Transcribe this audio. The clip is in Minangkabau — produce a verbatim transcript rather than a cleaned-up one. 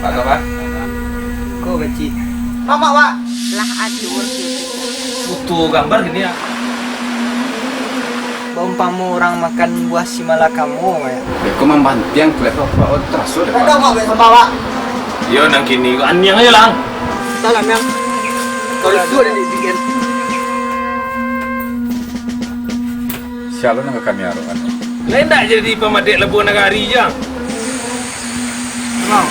Apa, Pak? Ko kecik. Mamak, Pak. Lah adur. Foto gambar gini ya. Baumpamo urang makan buah si malakamo, ya. Beko mambantiang kelek Pak, oh, teraso deh, Pak. Ada, Pak, biasa, Pak. Yo, nang kini ko aniang aja lah. Salam, yang. Kalau sudah di bikin. Siapa nang kami arokan? Lain tak jadi pamadek labuah nagari, Jang? Bang,